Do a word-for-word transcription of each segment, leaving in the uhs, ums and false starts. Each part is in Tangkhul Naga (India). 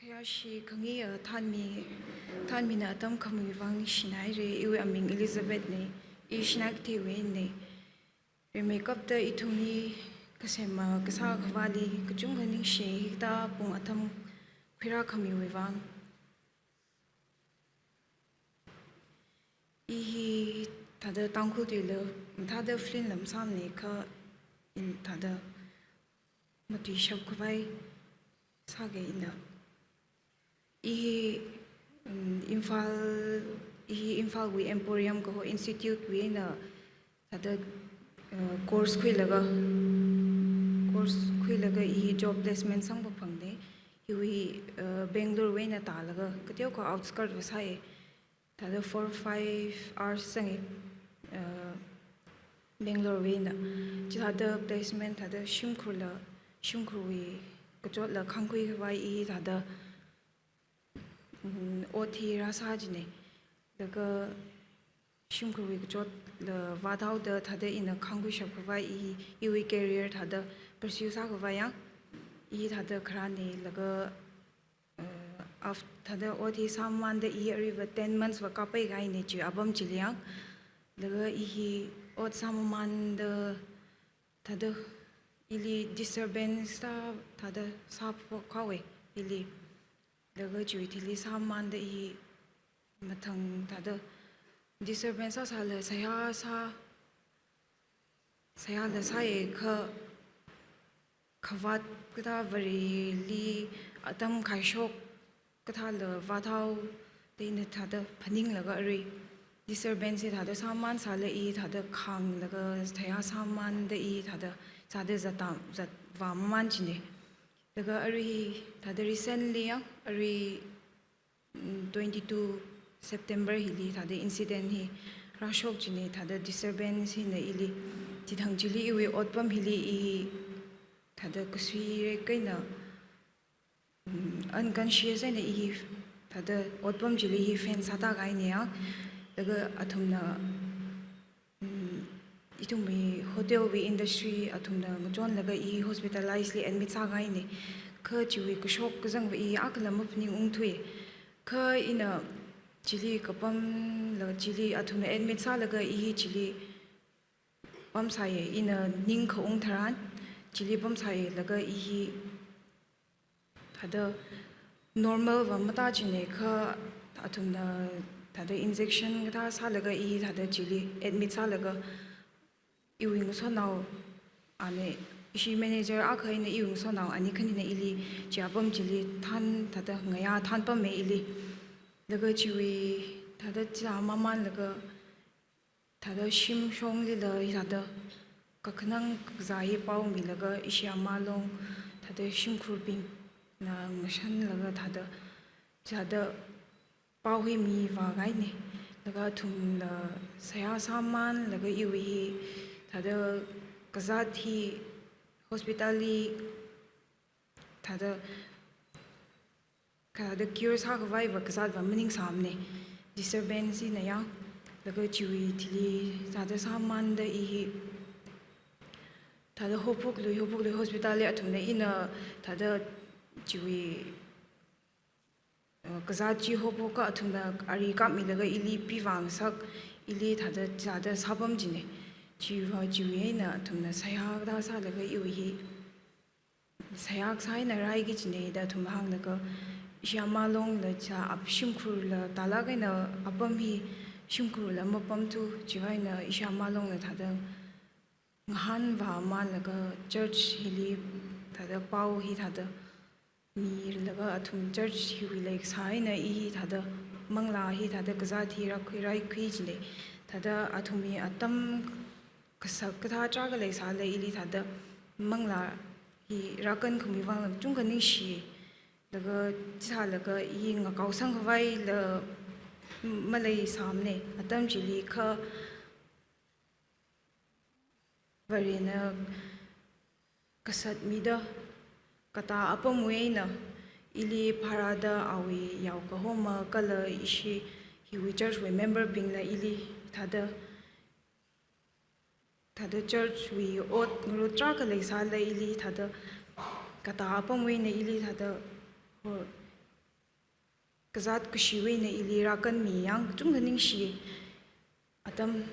Kayāshi khangayi, uh, Thanmi, Thanmina atam khamui vang ningshinaire. Iwui aming Elizabeth ne, i Sinakeitheiwui ne. Rimeikapta ithumli kasem, uh, kasā khavāli kachungkha ningshi, hikathā pung atam khuirā khamiwui vang. I hi thāda Tangkhul tuila, thāda film lam sāmane kha, i thāda matuishap khavai sāga ina. I hi, um, Imphal, i hi Imphalwui Emporium kaho institute wui eina thāda, uh, course khuilaga, course khuilaga i hi job placement sangpaphangne. Hiwui, uh, Bangalore wui eina tālaga, kateokha outskirt va sāi. Thāda four, five hours zangi, uh, Bangalore wui eina. Chithāda placement thāda shimkhurla, shimkhurwui kachotla khāngkhui khavai i thāda, mm, ot hi rāsā jine. Laga shimkhurwui kachotla vāthaoda thāda ina khāngkhuishap khavai i, iwui career thāda pursue sā khavai yang. I thāda kharāne laga, uh, af-, thāda ot hi sāmamānda i aruiva ten months va kapai kahaine chi apam chili yang. Laga i hi ot sāmamānda thāda ili disturbance thā, thāda sāphok haowe ili. Laga chiwui thili sāmamānda i mathang thāda disturbance sāsāla seihā sā, seihāla sāi kha khavāt kathā Vareli atam khaishok kathāla vāthaoda ina thāda phaninglaga arui disturbance hi thāda sāmamānsāla i thāda khānglaga seihā sāmamānda i thāda, thāda zatda, zatvāmamān jine. Laga arui thāda recently yang, arui, mm, twenty-two September hili thāda incident hi rāshok jine, thāda disturbance hina ili. Chithang chili iwui otpam hili i thāda kasuireik eina, mm, unconscious eina i thāda otpam chili hi faint sāda kahaine yang. Laga athumna, mm, ithumwui hotel wui industry athumna ngachonlaga i hospitalize li admit sākahaine. Kha chiwui kashok kazangva i akhala maphaningungthui. Kha ina chili kapamla chili athumna admit sālaga i chili pamsāye, ina ning khaung tharan chili pamsāye laga i hi thāda normal va matā jine kha athumna thāda injection kathā sālaga i thāda chili admit sālaga iwui ngasotnao ane, ishi manager akha eina iwui ngasotnao ani khanina ili chi apam chili than thāda ngayā thanpamme ili. Laga chiwui thāda chāmamānlaga thāda shimshonglila i thāda kakhanang kakazā hi pao milaga ishi Amalong thāda shimkhurbingna ngashanlaga thāda, thāda pao hi mivākahaine. Laga athumla seihā sāmamānlaga iwui hi thāda kazāt hi hospital li thāda, thāda cure sākhavaiva kazātva maningsāmane. Disturbance hina yang, laga chiwui thili thāda sāmamānda i hi thāda hophoklui, hophoklui hospital li athumna ina thāda chiwui, uh, kazāt chi hophoka athumna ari kapmilaga ili pivāngasak, ili thāda, thāda sāpam jine. Chiva chiwui eina athumna seihā kathā sālaga iwui hi seihā kasā eina rāiki jine da athum hānglaga, ishi Amalongla chā ap shimkhurla tālāk eina apam hi shimkhurla mapamthu, chiwui eina ishi Amalongla thāda ngahānvā mamaanlaga church hili thāda pao hi thāda milaga athum church hiwui leikasā eina i hi thāda manglā hi thāda kazāt hi rākhui rākhui jine. Thāda athumwui atam kasak kathā tarākha leisāla ili thāda manglā hi rākankhamui vangla chungkha ningshi. Laga chithālaga i ngakaosang khavaila maleisāmane. Atam chili kha Varena kasatmida katā apamwui eina ili pharāda awui yao kahoma kala ishi hiwui church wui member bingla ili thāda, thāda church wui ot ngarut tarākha leisāla ili thāda katā apamwui eina ili thāda ho kazāt kashiwui eina ili rākanmi yang kachungkha ningshi. Atam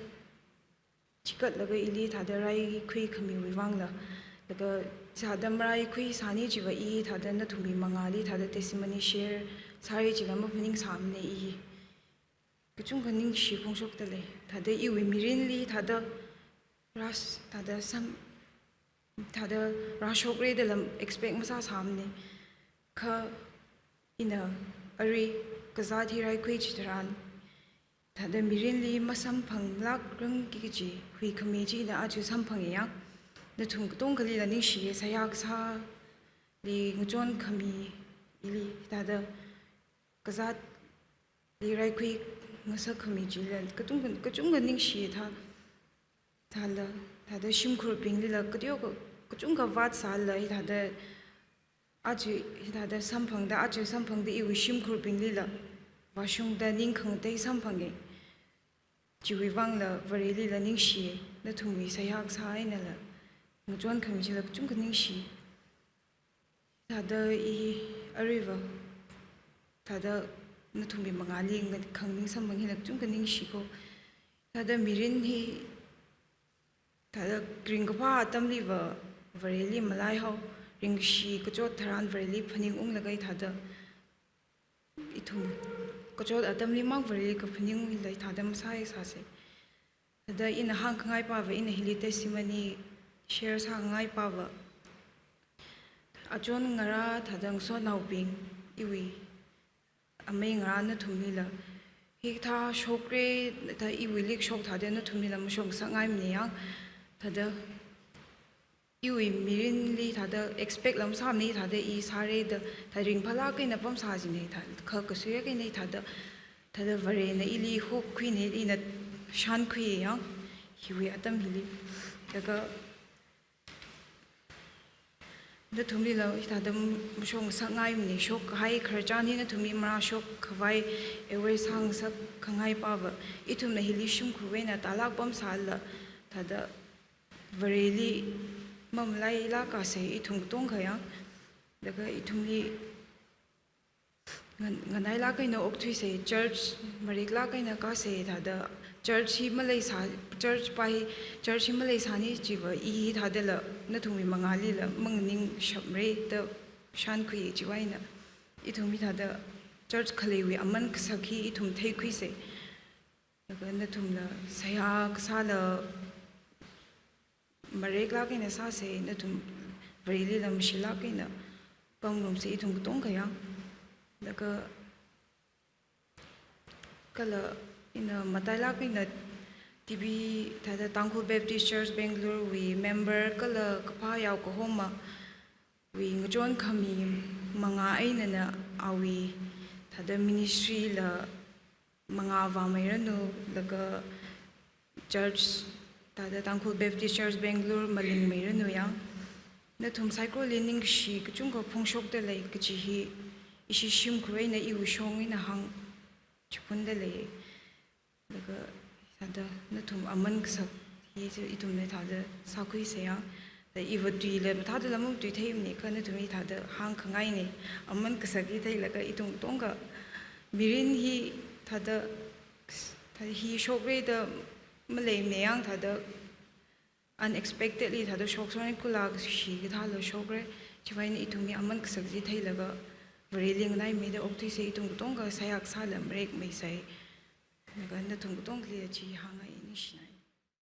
chikatlaga ili thāda raikhui khamiwui vangla, laga thāda maraikhui sāni chiva i thāda nathumwui mangāli thāda testimony share sāra chila maphaningsāmana i. Kachungkha ningshi phongshokda lei. Thāda iwui mirinli thāda rās-, thāda sam-, thāda rāshokra dala expect masāsāmana. Kha ina arui kazāt hi raikhui chitharan, thāda mirinli masamphanglākrangki kaji huikhami chi ina aja samphanga yang. Nathum katongkhalila ningshiya, seihā kasāli ngachon khami ili thāda kazātli raikhui ngasak khami chila katung, kachungkha ningshi thā, thāla, thāda shimkhurbinglila kateokha, kachungkha vātsāla, hithāda aja, hithāda samphangda, aja samphangda iwui shimkhurbinglila vāshungda ning khangatei samphanga. Chiwui vangla Varelila ningshi, nathumwui seihā kasā einala ngachon khami chila kachungkha ningshi. Thāda i aruiva, thāda nathumwui mangāli nga-, khangning samphang hila kachungkha ningshi ko. Thāda mirin hi, thāda ringkaphā atamliva Vareli malaihao, ringkashi kachot tharan Vareli phaningunglaga thāda ithum kachot atamli mang Vareli kaphaningungla thāda masāi sāsa. Thāda ina hāngkhangaipava, ina hili testimony share sāngaipava, achon ngarā thāda ngasotnaobing, iwui amei ngarā nathumlila hikathā shokra, thā iwuili kashok thāda nathumlila mashok ngasakngaimana yang, thāda iwui mirinli thāda expect la masāmana, thāda i sāra da, thā ringphālāk eina pamsā jina, thā kha kasuiak eina thāda, thāda Varena ili hokhuina, ina shānkhui yang, hiwui atam hili. Laga nathumlila hithāda mashok ngasakngaimana, shokkahai khararchan hi nathumli marāshok khavai aware sāngasak khangaipava, ithumna hili shimkhurwui eina tālāk pamsālala, thāda Vareli mamalailāk kasā ithum katongkha yang, laga ithumli ngan-, nganailāk eina okthuisa, church mareklāk eina kasā, thāda church hi maleisā, church pa hi, church hi maleisāni chiva i hithādala nathumwui mangālila manganingshapmara da shānkhui chiwui eina ithum hithāda church khaleiwui aman kasak hi ithum theikhuisa. Laga nathumla seihā kasāla mareklāk eina sāsa, nathum Varelila mashilāk eina pamngarumsa ithum katongkha yang. Laga kala ina matailāk eina T B, thāda Tangkhul Baptist Church Bangalore wui member kala kaphā yaokahomawui ngachon khami mangā einana awui thāda ministry la mangā vāmeiranu, laga church, thāda Tangkhul Baptist Church Bangalore malingmeiranu yang, nathum saikorali ningshi kachungkha phongshokda lei kaji hi ishi shimkhur eina iwui shong eina hāngchiphunda lei. Laga thāda nathum aman kasak hi ithumna thāda sākhuisa yang, thā iva tuila mathādala matui theimana, kha nathumli thāda hāngkhangaina, aman kasak hi theilaga ithum katongkha mirin hi thāda, thā hi shokra da maleimana yang, thāda unexpectedly thāda shokson kula kashi kathāla shokra, chiwui eina ithum hi aman kasak chi theilaga Vareli nganaimeida okthuisa, ithum katongkha seihā kasāla marekmeisa. Laga nathum katongkhali chi hāngngai ningshina.